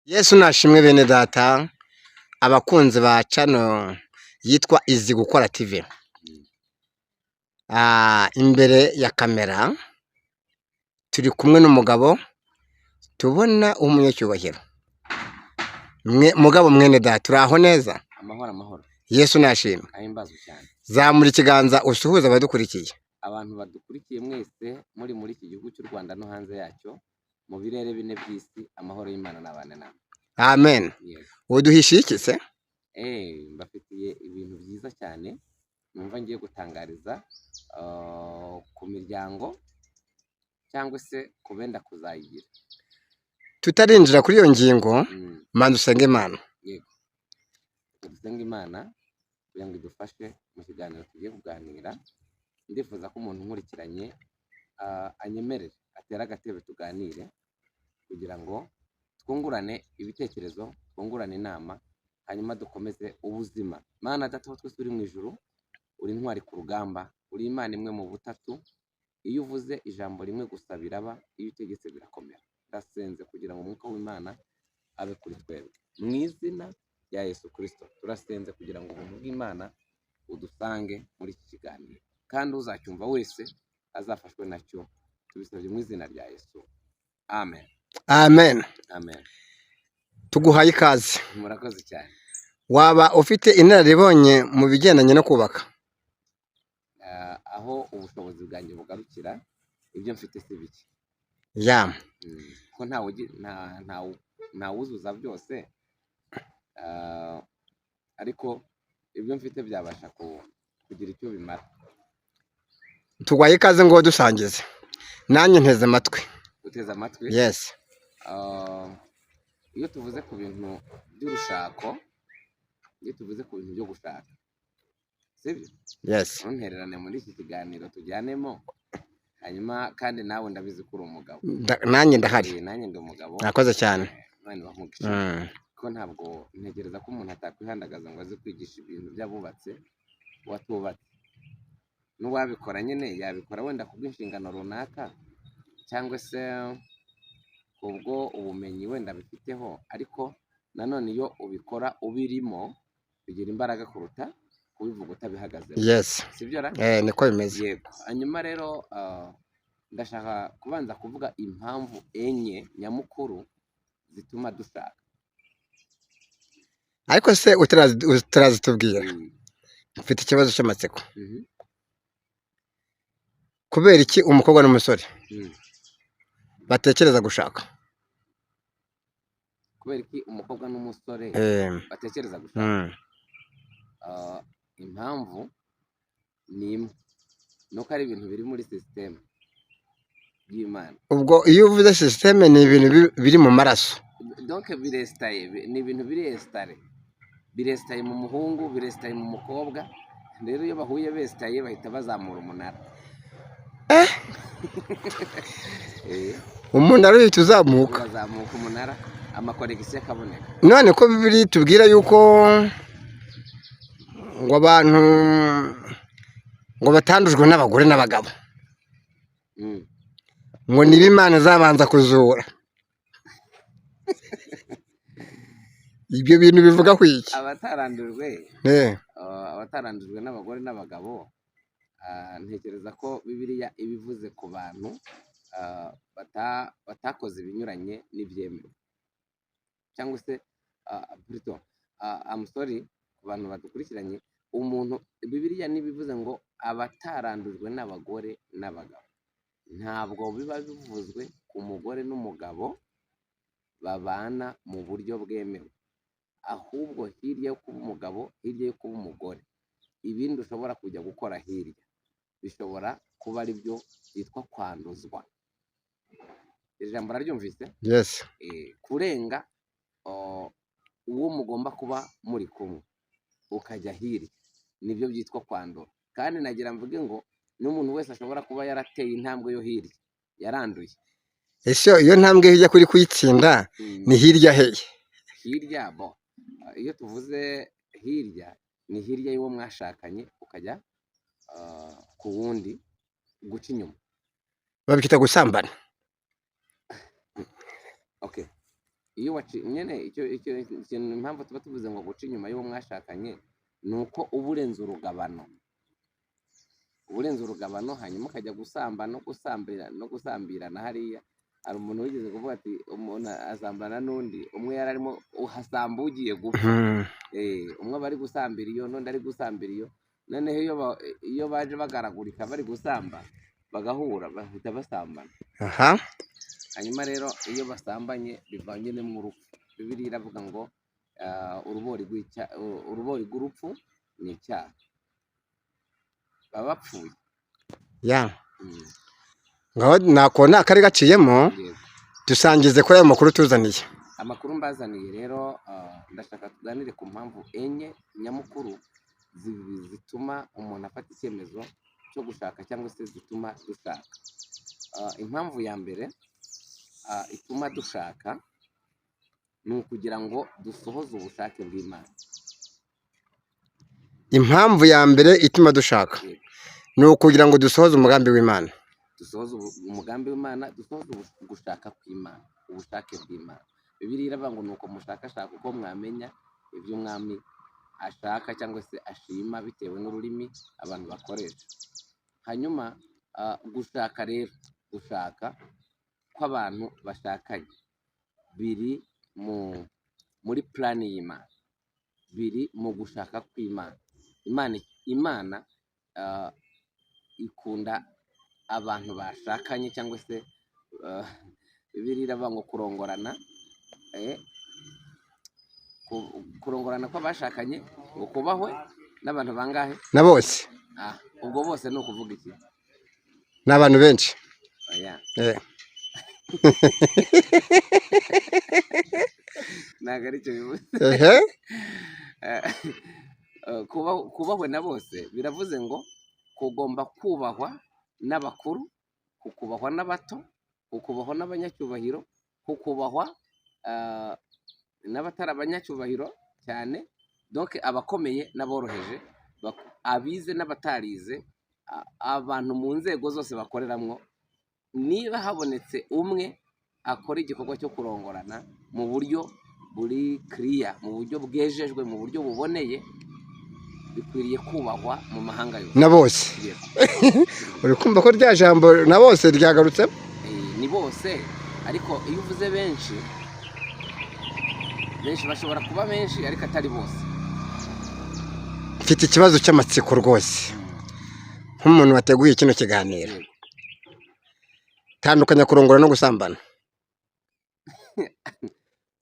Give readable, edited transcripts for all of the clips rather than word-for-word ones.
Yesu nashimwe bene data, abakunzi ba channel yitwa Izi Gukora TV. Imbere ya kamera turi kumwe n'umugabo tubona w'umunyacyubahiro. Mugabo mwene data, uraho neza? Amahoro, amahoro. Yesu nashimwe. Ahimbazwe cyane. Zamura ikiganza usuhuze abadukurikiye. Abantu badukurikiye mwese muri iki gihugu cy'u Rwanda no hanze yacyo, mu birere bine by'isi, amahoro y'Imana n'abane namwe. Amen. Yego. Uduhishiye iki se? Mbafitiye ibintu byiza cyane numva ngiye gutangariza ku miryango cyangwa se ku benda kuzayigira. Tutarinjira kuri iyo ngingo, manza usenge Imana. Yego. Reka dusenge Imana kugira ngo idufashe mu kiganiro tugiye kuganira. Ndifuza ko umuntu unkurikiranye anyemerere atere agatebe tuganire kugira ngo twungurane ibitekerezo, twungurane inama, hanyuma dukomeze ubuzima. Mana Data wa twese uri mu ijuru, uri intwari ku rugamba, uri Imana imwe mu butatu, iyo uvuze ijambo rimwe gusa biraba, iyo utegetse birakomera. Ndasenze kugira ngo umwuka w'Imana abe kuri twebwe. Mu izina rya Yesu Kristo turasenze kugira ngo ubuntu bw'Imana budusange muri iki kiganiro, kandi uzacyumva wese azafashwe nacyo. Tubisabye mu izina rya Yesu, amen. Amen. Amen. Tuguhaye ikaze. Murakoze cyane. Waba ufite inararibonye mu bigendanye no kubaka? Aho ubushobozi bwanjye bugarukira, ibyo mfite si bike. Ko ntawuzuza byose, ariko ibyo mfite byabasha kugira icyo bimara. Tuguhaye ikaze ngo dusangize. Nanjye nteze amatwi. Uteze amatwi? Yes. Iyo tuvuze ku bintu by'urushako, iyo tuvuze ku bintu byo gushaka, sibyo? Yes. Ntuntererane muri iki kiganiro, tujyanemo. Hanyuma kandi nawe ndabizi ko uri umugabo. Nanjye ndahari. Nanjye ndi umugabo. Murakoze cyane. Imana ibahe umugisha. Ko ntabwo ntekereza ko umuntu atakwihandagaza ngo aze kwigisha ibintu by'abubatse watubatse. N'uwabikora nyine yabikora wenda kubw'inshingano runaka cyangwa se kubwo ubumenyi wenda bifiteho, ariko nanone iyo ubikora ubirimo bigira imbaraga kuruta kubivuga utabihagazemo. Sibyo ra? Niko bimeze. Yego. Hanyuma rero ndashaka kubanza kuvuga impamvu enye nyamukuru zituma dushaka. Ariko se utarazitubwira, mfite ikibazo cy'amatsiko. Kubera iki umukobwa n'umusore batekereza gushaka? Kubera iki umukobwa n'umusore batekereza gushaka? Impamvu ni imwe, nuko ari ibintu biri muri sisiteme y'Imana. Ubwo iyo uvuze sisiteme, ni ibintu biri mu maraso? Donc biresitaye, ni ibintu biri esitare, biresitaye mu muhungu, biresitaye mu mukobwa. Rero iyo bahuye besitaye, bahita bazamura umunara. Umunara uhita uzamuka. Urazamuka umunara, ama connexion akaboneka. None ko Bibiri tubwira yuko ngo abantu ngo batandujwe n'abagore n'abagabo, ngo niba Imana izabanza kuzura, ibyo bintu bivuga ku iki? Abatarandujwe, abatarandujwe n'abagore n'abagabo, ntekereza ko Bibiliya iba ivuze ku bantu batakoze ibinyuranye n'ibyemewe cyangwa se plutôt, I'm sorry ku bantu badukurikiranye, umuntu Bibiliya niba ivuze ngo abatarandujwe n'abagore n'abagabo, ntabwo biba bivuzwe ku mugore n'umugabo babana mu buryo bwemewe, ahubwo hirya yo kuba umugabo, hirya yo kuba umugore, ibindi ushobora kujya gukora hirya bishobora kuba ari byo byitwa kwanduzwa. Iri jambo uraryumvise? Yes. Kurenga uwo mugomba kuba muri kumwe ukajya hirya, nibyo byitwa kwandura. Kandi nagira mvuge ngo n'umuntu wese ashobora kuba yarateye intambwe yo hirya yaranduye. Ese iyo ntambwe hirya kuri kuyitsinda, ni hirya hehe? Hirya bo, iyo tuvuze hirya, ni hirya y'uwo mwashakanye ukajya ku wundi, guca inyuma. Babyita gusambana. Okay, Iyo waci nyene icyo kintu, impamvu tuba tuvuze ngo guca inyuma y'uwo mwashakanye ni uko uba urenze urugabano, uba urenze urugabano, hanyuma ukajya gusamba no gusambira no gusambirana. Hariya hari umuntu wigeze kuvuga ati umuntu asambana n'undi, umwe yari arimo uhasamba ugiye gupfa. Umwe aba ari gusambira iyo, n'undi ari gusambira iyo. Noneho iyo baje bagaragurika bari gusamba, bagahura, bahita basambana. Hanyuma rero iyo basambanye bivanye n'urupfu. Bibiliya iravuga ngo urubori rw'urupfu ni icyaha, baba bapfuye. Ngaho nako ni akari gaciyemo. Yego. Dusangize kuri ayo makuru tuzaniye. Amakuru mbazaniye rero, ndashaka tuganire ku mpamvu enye nyamukuru zituma umuntu afata icyemezo cyo gushaka cyangwa se zituma dushaka. Impamvu ya mbere ituma dushaka ni ukugira ngo dusohoze ubushake bw'Imana. Impamvu ya mbere ituma dushaka Yego. ni ukugira ngo dusohoze umugambi w'Imana. Dusohoze umugambi w'Imana, dusohoze gushaka kw'Imana, ubushake bw'Imana. Bibiliya iravuga ngo nuko mushakashaka uko mwamenya ibyo umwami ashaka cyangwa se ashima, bitewe n'ururimi abantu bakoresha. Hanyuma gushaka rero, gushaka kw'abantu bashakanye biri muri plan y'Imana, biri mu gushaka kw'Imana. Imana ikunda abantu bashakanye, cyangwa se Bibiliya iravuga ngo kurongorana, kurongorana kw'abashakanye ngo kubahwe n'abantu bangahe? Na bose. Ubwo bose ni ukuvuga iki? Ni abantu benshi. Oya. Ntabwo aricyo bivuze. Kubahwe na bose biravuze ngo kugomba kubahwa n'abakuru, kukubahwa n'abato, kukubahwa n'abanyacyubahiro, kukubahwa n'abatari abanyacyubahiro cyane, donc abakomeye n'aboroheje, abize n'abatarize, abantu mu nzego zose bakoreramwo. Niba habonetse umwe akora igikorwa cyo kurongorana mu buryo buri kiriya, mu buryo bwejejwe, mu buryo buboneye, bikwiriye kubahwa mu mahanga yose. Na bose. Yego. Uri kumva ko rya jambo "na bose" ryagarutse. Ni bose, ariko iyo uvuze benshi, benshi bashobora kuba benshi ariko atari bose. Mfite ikibazo cy'amatsiko rwose nk'umuntu wateguye kino kiganiro. Yego. Tandukanya kurongora no gusambana,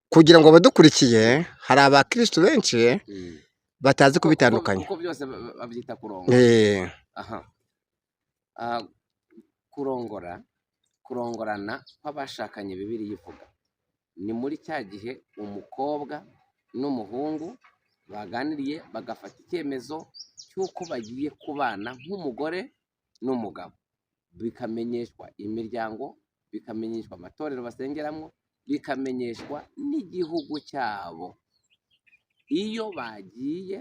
kugira ngo abadukurikiye, hari abakirisitu benshi batazi kubitandukanya. Kuko byose babyita kurongora. Aha. Kurongora, kurongorana kw'abashakanye, Bibiliya ivuga ni muri cya gihe umukobwa n'umuhungu baganiriye, bagafata icyemezo cy'uko bagiye kubana nk'umugore n'umugabo, bikamenyeshwa imiryango, bikamenyeshwa amatorero basengeramo, bikamenyeshwa n'igihugu cyabo. Iyo bagiye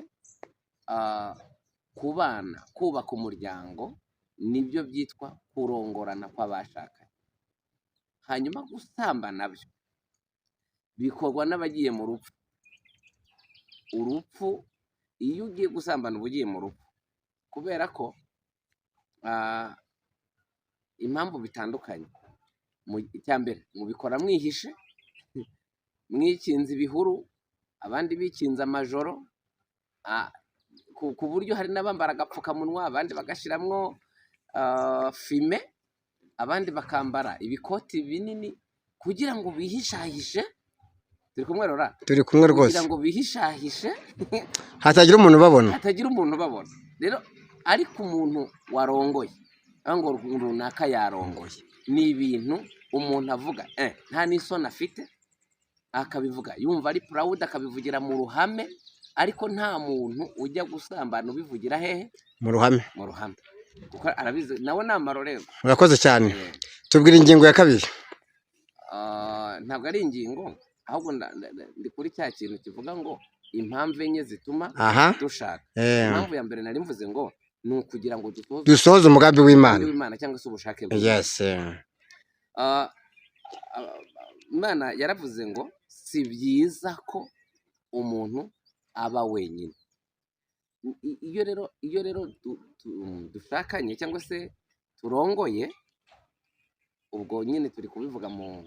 kubana, kubaka umuryango, nibyo byitwa kurongorana kw'abashakanye. Hanyuma gusambana byo bikorwa n'abagiye mu rupfu. Urupfu, iyo ugiye gusambana uba ugiye mu rupfu, kubera ko impamvu bitandukanye. Icya mbere, mubikora mwihishe, mwikinze ibihuru, abandi bikinze amajoro, ku buryo hari n'abambara agapfukamunwa, abandi bagashiramwo fime, abandi bakambara ibikoti binini kugira ngo bihishahishe. Turi kumwe, Rora? Turi kumwe rwose. Kugira ngo bihishahishe, hatagira umuntu ubabona. Hatagira umuntu ubabona. Rero ariko umuntu warongoye, aho ngo runaka yarongoye, ni ibintu umuntu avuga nta n'isoni afite, akabivuga yumva ari proud, akabivugira mu ruhame. Ariko nta muntu ujya gusambana ubivugira hehe? Mu ruhame. Mu ruhame, kuko arabizi nawe ni amarorerwa. Urakoze cyane. Tubwira ingingo ya kabiri. Ntabwo ari ingingo, ahubwo ndi kuri cya kintu kivuga ngo impamvu enye zituma dushaka. Impamvu ya mbere nari mvuze ngo ni ukugira ngo dusohoze dusohoze umugambi w'Imana. Umugambi w'Imana cyangwa se ubushake bw'Imana. Imana yaravuze ngo Si byiza ko umuntu aba wenyine. Iyo rero dushakanye cyangwa se turongoye, ubwo nyine turi kubivuga mu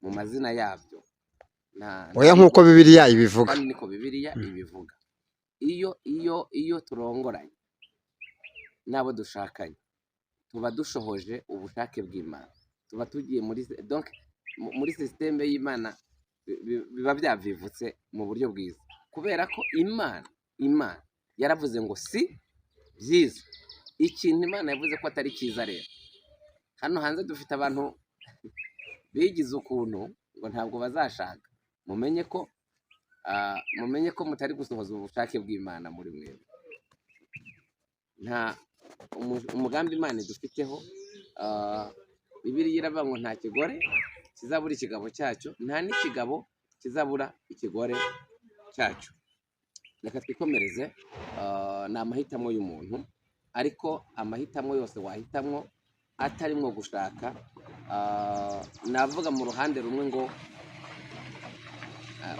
mazina yabyo. Oya, nk'uko Bibiliya ibivuga. Kandi niko Bibiliya ibivuga. Iyo turongoranye n'abo dushakanye, tuba dushohoje ubushake bw'Imana, tuba tugiye muri, donc muri système y'Imana, biba byavivutse mu buryo bwiza, kubera ko Imana yaravuze ngo si byiza. Ikintu Imana yavuze ko atari cyiza rero, hano hanze dufite abantu bigize ukuntu ngo ntabwo bazashaka. Mumenye ko mutari gusohoza ubushake bw'Imana muri mwebwe. Nta umugambi Imana idufiteho. Bibiliya iravuga ngo nta kigore kizabura ikigabo cyacyo, nta n'ikigabo kizabura ikigore cyacyo. Reka twikomereze. Ni amahitamo y'umuntu, ariko amahitamo yose wahitamwo atarimwo gushaka, navuga mu ruhande rumwe ngo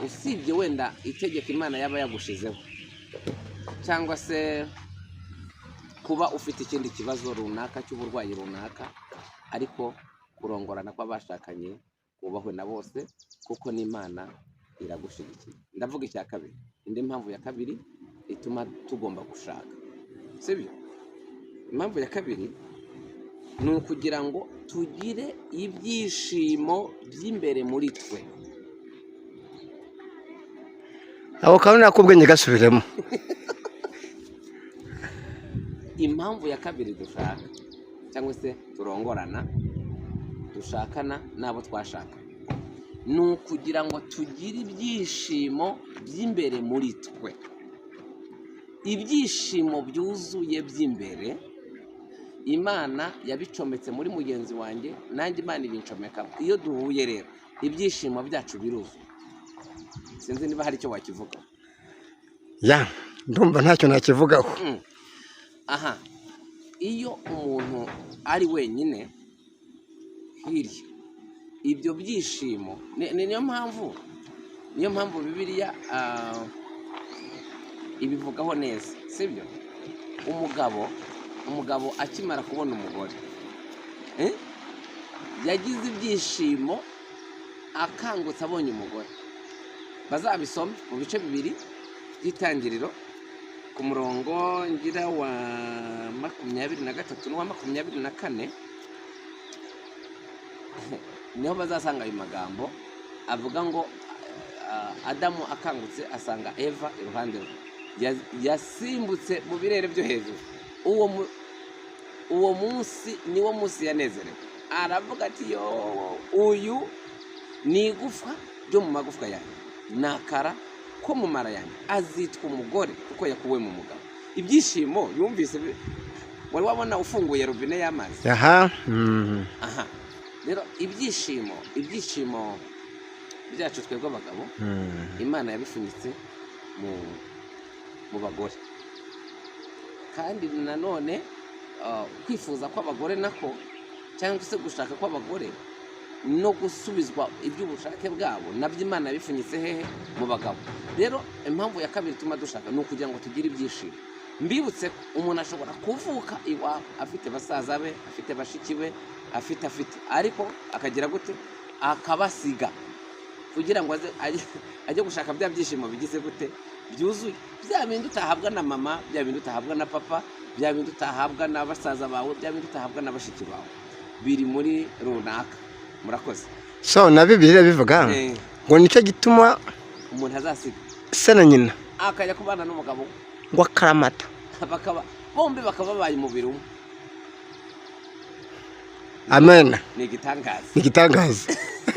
usibye wenda itegeko Imana yaba yagushizeho, cyangwa se kuba ufite ikindi kibazo runaka cy'uburwayi runaka, ariko kurongorana kw'abashakanye kubahwe na bose, kuko n'Imana iragushyigikiye. Ndavuga icya kabiri, indi mpamvu ya kabiri ituma tugomba gushaka, sibyo? Impamvu ya kabiri ni ukugira ngo tugire ibyishimo by'imbere muri twe. Ako kantu nak'ubwenge, gasubiremo. Impamvu ya kabiri dushaka cyangwa se turongorana, dushakana n'abo twashaka, ni ukugira ngo tugire ibyishimo by'imbere muri twe, ibyishimo byuzuye by'imbere. Imana yabicometse muri mugenzi wanjye, nanjye Imana ibincomekamo. Iyo duhuye rero, ibyishimo byacu biruzuye. Sinzi niba hari icyo wakivugaho. Ya, ndumva ntacyo nakivugaho. Aha, iyo umuntu ari wenyine hirya, ibyo byishimo niyo mpamvu Bibiliya ibivugaho neza, sibyo? Umugabo akimara kubona umugore, yagize ibyishimo akangutse abonye umugore. Bazabisome mu bice bibiri by'Itangiriro, ku murongo ngira wa 23 n'uwa 24, niho bazasanga ayo magambo avuga ngo Adamu akangutse asanga Eva iruhande rwe. Yasimbutse mu birere byo hejuru. Uwo munsi niwo munsi yanezerewe, aravuga ati: "Yo, uyu ni igufwa ryo mu magufwa yanjye, ni akara ko mu mara yanjye, azitwa umugore kuko yakuwe mu mugabo." Ibyishimo yumvise wari wabona ufunguye robine y'amazi. Aha. Aha rero, ibyishimo byacu twebwe abagabo, Imana yabifunyitse mu bagore. Kandi nanone kwifuza kw'abagore nako, cyangwa se gushaka kw'abagore no gusubizwa iby'ubushake bwabo, nabyo Imana yabifunyitse hehe? Mu bagabo. Rero impamvu ya kabiri ituma dushaka ni ukugira ngo tugire ibyishimo. Mbibutse ko umuntu ashobora kuvuka iwabo afite basaza be, afite bashiki be, afite, ariko akagira gute? Akabasiga kugira ngo aze ajye gushaka bya byishimo bigize gute? Byuzuye, bya bindi utahabwa na mama, bya bindi utahabwa na papa, bya bindi utahabwa na basaza bawe, bya bindi utahabwa na bashiki bawe, biri muri runaka. Murakoze. So na Bibiliya bivuga ngo nicyo gituma umuntu azasiga se na nyina akajya kubana n'umugabo we, ngo akaramata, bakaba bombi bakaba babaye umubiri umwe. Amen. Ni igitangaza. Ni igitangaza.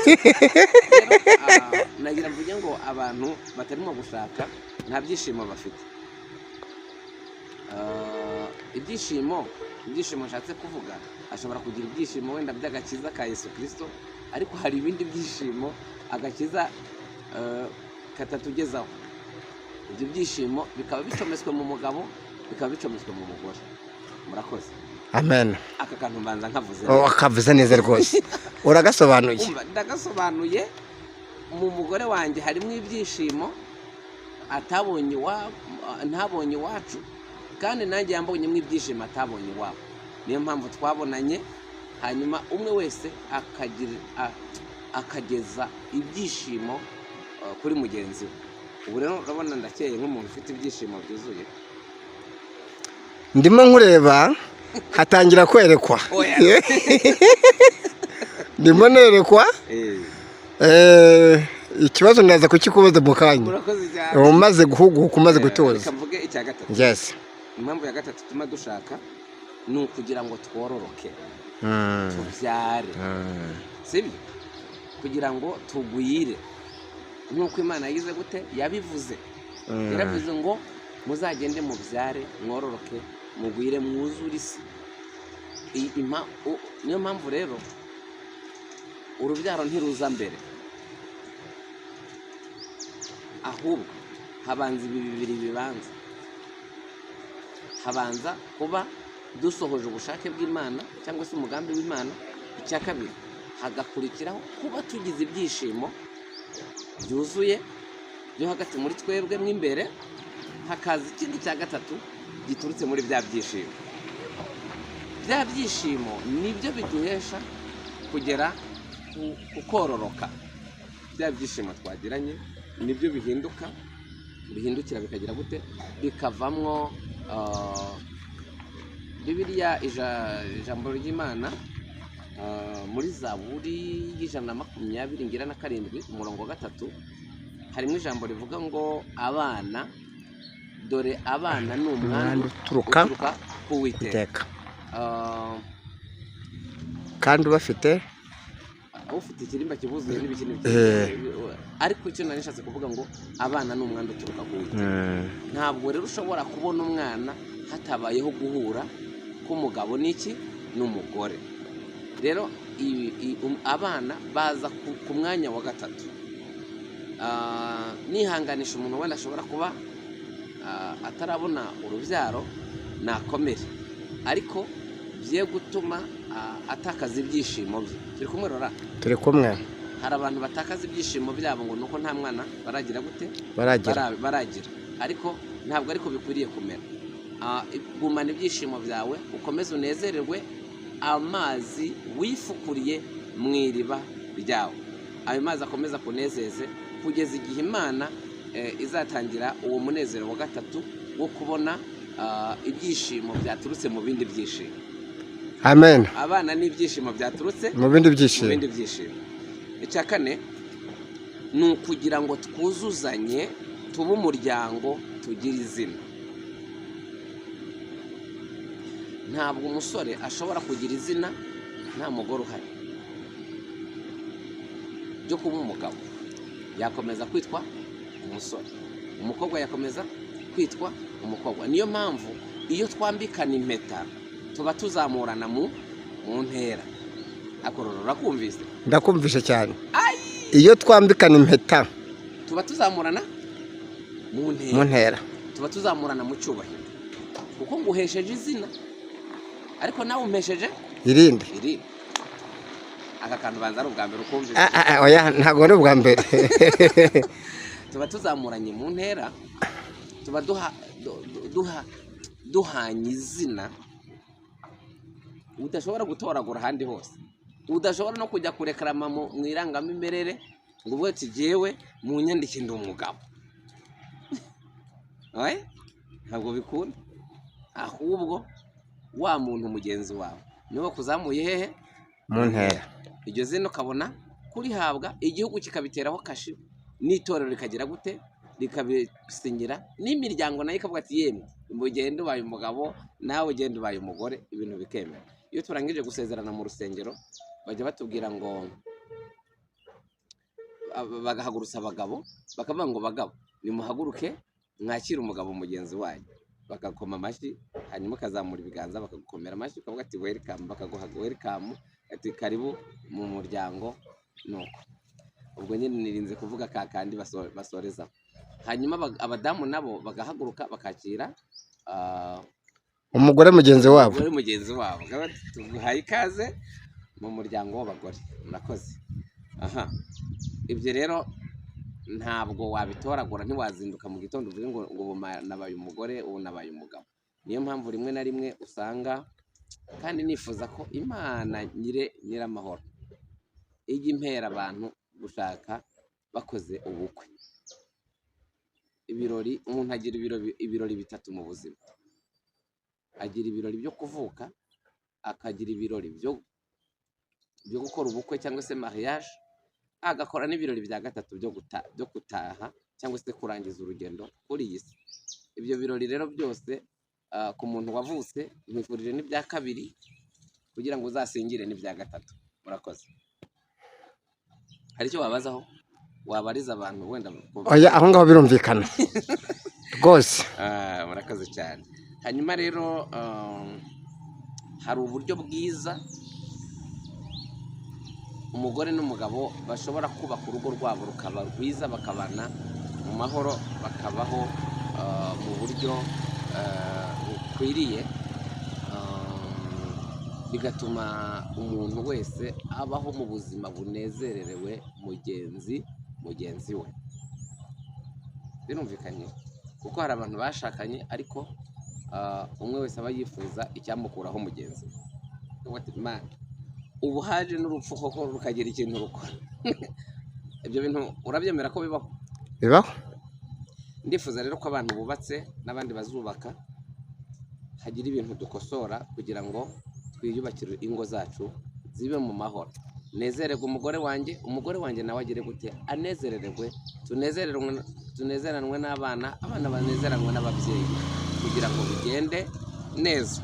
Rero nagira mvuge ngo abantu batarimo gushaka nta byishimo bafite. Ibyishimo nshatse kuvuga, ashobora kugira ibyishimo wenda by'agakiza ka Yesu Kirisito, ariko hari ibindi byishimo agakiza katatugezaho. Ibyo byishimo bikaba bicometswe mu mugabo, bikaba bicometswe mu mugore. Murakoze. Amen. Aka kantu mbanza nkavuze. Oh, akavuze neza rwose, uragasobanuye. Umva, ndagasobanuye. Mu mugore wanjye harimo ibyishimo atabonye iwabo, ntabonye iwacu, kandi nanjye yambonyemo ibyishimo atabonye iwabo. Niyo mpamvu twabonanye, hanyuma umwe wese akageza ibyishimo kuri mugenzi we. Ubu rero urabona ndakeye nk'umuntu ufite ibyishimo byuzuye. Ndimo nkureba, hatangira kwerekwa. Oya. Ndimo nerekwa. Ikibazo ndaza kukikubaza mu kanya. Murakoze cyane. Umaze guhuguka, umaze gutuza. Reka mvuge icya gatatu. Yes. Impamvu ya gatatu ituma dushaka ni ukugira ngo twororoke, tubyare, sibyo? Kugira ngo tugwire nk'uko Imana yagize gute, yabivuze. Yaravuze ngo muzagende mubyare, mwororoke, mugwire, mwuzure isi. Niyo mpamvu rero urubyaro ntiruza mbere, ahubwo habanza ibi bibiri bibanza. Habanza kuba dusohoje ubushake bw'Imana cyangwa se umugambi w'Imana. Icya kabiri, hagakurikiraho kuba tugize ibyishimo byuzuye byo hagati muri twebwe mo imbere. Hakaza ikindi cya gatatu giturutse muri bya byishimo. Bya byishimo nibyo biduhesha kugera ku kororoka. Bya byishimo twagiranye nibyo bihinduka, bihindukira bikagira gute, bikavamwo Bibiliya, ijambo ry'Imana, muri Zaburi y'127 ngira umurongo wa 3, harimo ijambo rivuga ngo abana, dore abana ni umwandu Umwandu uturuka uturuka ku Uwiteka. Iteka. Kandi ubafite Ufite ikirimba kibuzuye n'ibiki n'ibiki. Ariko icyo nari nishatse kuvuga ngo abana ni umwandu uturuka ku Uwiteka. Ntabwo rero ushobora kubona umwana hatabayeho guhura k'umugabo n'iki, n'umugore. Rero abana baza ku mwanya wa gatatu. Nihanganisha umuntu wenda ashobora kuba atarabona urubyaro, nakomere, ariko bye gutuma atakaza ibyishimo bye. Turi kumwe, Rora? Turi kumwe. Hari abantu batakaza ibyishimo byabo ngo nuko nta mwana baragira gute? Baragira. Baragira, ariko ntabwo ariko bikwiriye kumera. Gumana ibyishimo byawe, ukomeze unezererwe amazi wifukuriye mu iriba ryawe. Ayo mazi akomeza kunezeze kugeza igihe Imana izatangira uwo munezero wa gatatu wo kubona ibyishimo byaturutse mu bindi byishimo. Amen. Abana n'ibyishimo byaturutse mu bindi mu byishimo. bindi byishimo. Icya kane ni ukugira ngo twuzuzanye, tube umuryango, tugire izina. Ntabwo umusore ashobora kugira izina nta mugore uhari ryo kuba umugabo. Yakomeza kwitwa umusore, umukobwa yakomeza kwitwa umukobwa. Niyo mpamvu iyo twambikana impeta tuba tuzamurana mu ntera. Akorora, urakumvise? Ndakumvishe cyane. Iyo twambikana impeta tuba tuzamurana mu ntera. Mu ntera. Tuba tuzamurana mu cyubahiro, kuko nguhesheje izina ariko nawe umpesheje irindi. Irindi. Aka kantu banza ari ubwa mbere ukumvise. Oya, ntabwo ari ubwa mbere. Tuba tuzamuranye mu ntera, tuba duhanye izina udashobora gutoragura ahandi hose, udashobora no kujya kurekarama mu irangamimerere ngo uvuge ati jyewe mu nyandike ndi umugabo. Oya, ntabwo bikunda. Ahubwo wa muntu mugenzi wawe niwe wakuzamuye hehe? Mu ntera. Iryo zina ukabona kurihabwa, igihugu kikabiteraho kashi, n'itorero rikagira gute, rikabisinyira, n'imiryango nayo ikavuga ati yemwe mugende ubaye umugabo, nawe ugende ubaye umugore, ibintu bikemera. Iyo turangije gusezerana mu rusengero bajya batubwira ngo bagahagurutsa abagabo, bakavuga ngo bagabo nimuhaguruke mwakire umugabo mugenzi wanyu, bagakoma amashyi, hanyuma ukazamura ibiganza bakagukomera amashyi, ukavuga ati welcome, bakaguha welcome, ati karibu mu muryango. Nuko ubwo nyine nirinze kuvuga ka kandi basorezaho. Hanyuma abadamu nabo bagahaguruka bakakira umugore mugenzi wabo. Umugore mugenzi wabo. Bakaba bati, tuguhaye ikaze mu muryango w'abagore, murakoze. Aha, ibyo rero Ntabwo wabitoragura, ntiwazinduka mu gitondo uvuge ngo ubu nabaye umugore, ubu nabaye umugabo. Niyo mpamvu rimwe na rimwe usanga, kandi nifuza ko Imana nyiramahoro ijya impera abantu gushaka bakoze ubukwe. Ibirori, umuntu agira ibirori bitatu mu buzima. Agira ibirori byo kuvuka, akagira ibirori byo gukora ubukwe cyangwa se mariage, agakora n'ibirori bya gatatu byo gutaha cyangwa se kurangiza urugendo kuri iyi si. Ibyo birori rero byose ku muntu wavutse nkwifurije n'ibya kabiri kugira ngo uzasingire n'ibya gatatu. Murakoze. Hari icyo wabazaho? Wabariza abantu wenda? Oya, aho ngaho birumvikana rwose. Murakoze cyane. Hanyuma rero hari uburyo bwiza umugore n'umugabo bashobora kubaka urugo rwabo rukaba rwiza, bakabana mu mahoro, bakabaho mu buryo bukwiriye, bigatuma umuntu wese abaho mu buzima bunezererewe mugenzi we. Birumvikanye kuko hari abantu bashakanye ariko umwe wese aba yifuza icyamukuraho mugenzi we. Ubu haje n'urupfu koko rukagira ikintu rukora. Ibyo bintu urabyemera ko bibaho? Bibaho. Ndifuza rero ko abantu bubatse n'abandi bazubaka hagira ibintu dukosora kugira ngo twiyubakire ingo zacu zibe mu mahoro. Nezererwe umugore wanjye, umugore wanjye nawe agire gute? Anezererwe, tunezeranwe n'abana, abana banezeranwe n'ababyeyi kugira ngo bigende neza.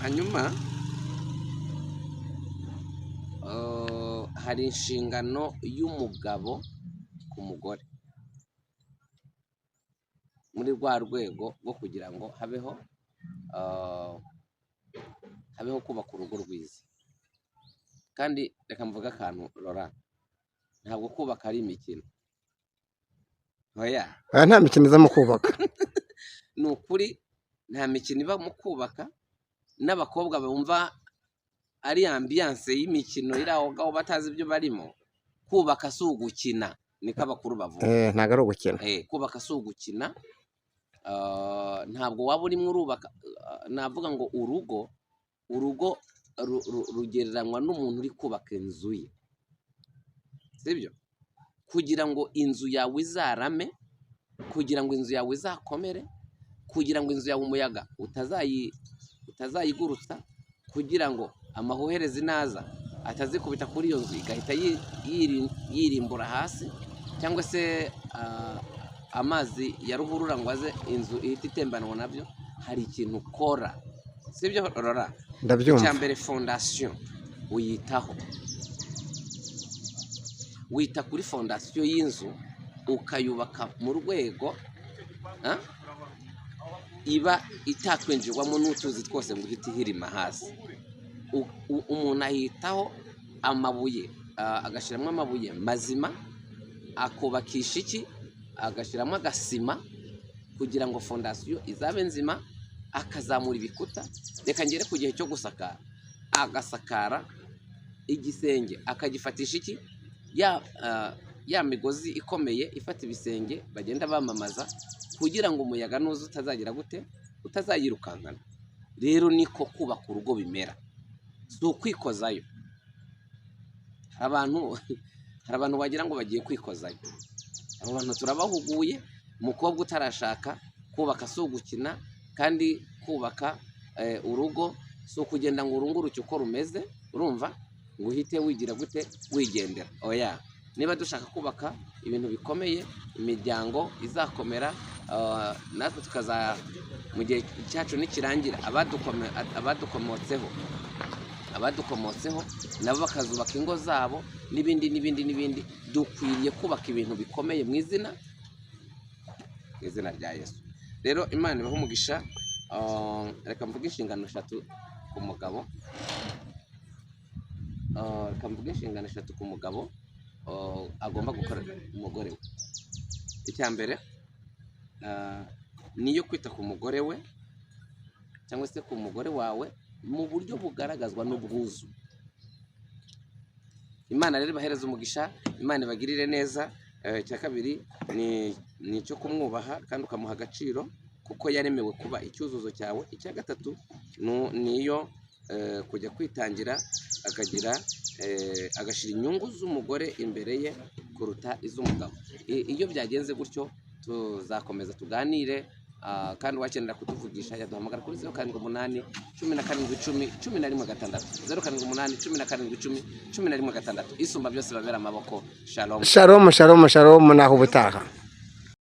Hanyuma hari inshingano y'umugabo ku mugore muri rwa rwego rwo kugira ngo habeho kubaka urugo rwiza. Kandi reka mvuge akantu Rora, ntabwo kubaka ari imikino. Oya, nta mikino iza mu kubaka. Ni ukuri nta mikino iba mu kubaka. N'abakobwa bumva ari ambiyanse y'imikino iri aho ngaho batazi ibyo barimo, kubaka si ugukina, niko abakuru bavuga. Ntabwo ari ugukina. Kubaka si ugukina. Ntabwo waba urimo urubaka, navuga ngo urugo rugereranywa n'umuntu uri kubaka inzu ye, sibyo? Kugira ngo inzu yawe izarame, kugira ngo inzu yawe izakomere, kugira ngo inzu yawe umuyaga utazayigurutsa, kugira ngo amahuherezi naza atazikubita kuri iyo nzu igahita yirimbura hasi, cyangwa se amazi ya ruhurura ngo aze inzu ihita itembanwa nabyo. Hari ikintu ukora, sibyo Rora? Ndabyumva. Icya mbere, fondasiyo uyitaho, wita kuri fondasiyo y'inzu ukayubaka mu rwego iba itakwinjirwamo n'utuzi twose ngo uhite ihirima hasi. Umuntu ahitaho amabuye, agashyiramo amabuye mazima, akubakisha iki, agashyiramo agasima kugira ngo fondasiyo izabe nzima, akazamura ibikuta. Reka ngere ku gihe cyo gusakara, agasakara igisenge akagifatisha iki, ya migozi ikomeye ifata ibisenge bagenda bamamaza, kugira ngo umuyaga nuza utazagira gute, utazayirukankana. Rero niko kubaka urugo bimera, si ukwikozayo. Hari abantu wagira ngo bagiye kwikozayo. Abo bantu turabahuguye. Umukobwa utarashaka, kubaka si ugukina, kandi kubaka urugo si ukugenda ngo urunguruke uko rumeze, urumva ngo uhite wigira gute wigendera. Oya, niba dushaka kubaka ibintu bikomeye, imiryango izakomera, natwe tukaza mu gihe cyacu nikirangira, abadukomotseho nabo bakazubaka ingo zabo n'ibindi n'ibindi n'ibindi. Dukwiriye kubaka ibintu bikomeye mu izina rya Yesu. Rero Imana ibahe umugisha. Reka mvuge inshingano eshatu ku mugabo. Reka mvuge inshingano eshatu ku mugabo agomba gukora umugore we. Icya mbere ni iyo kwita ku mugore we cyangwa se ku mugore wawe mu buryo bugaragazwa n'ubwuzu. Imana rero ibahereze umugisha, Imana ibagirire neza. Icya kabiri ni icyo kumwubaha kandi ukamuha agaciro kuko yaremewe kuba icyuzuzo cyawe. Icya gatatu niyo kujya kwitangira, akagira agashyira inyungu z'umugore imbere ye kuruta iz'umugabo. Iyo byagenze gutyo, tuzakomeza tuganire. Kandi uwakenera kutuvugisha yaduhamagara kuri 0781771016, 07817176. Isumba byose babera amaboko. Shalom. Shalom, shalom, shalom, naho ubutaha.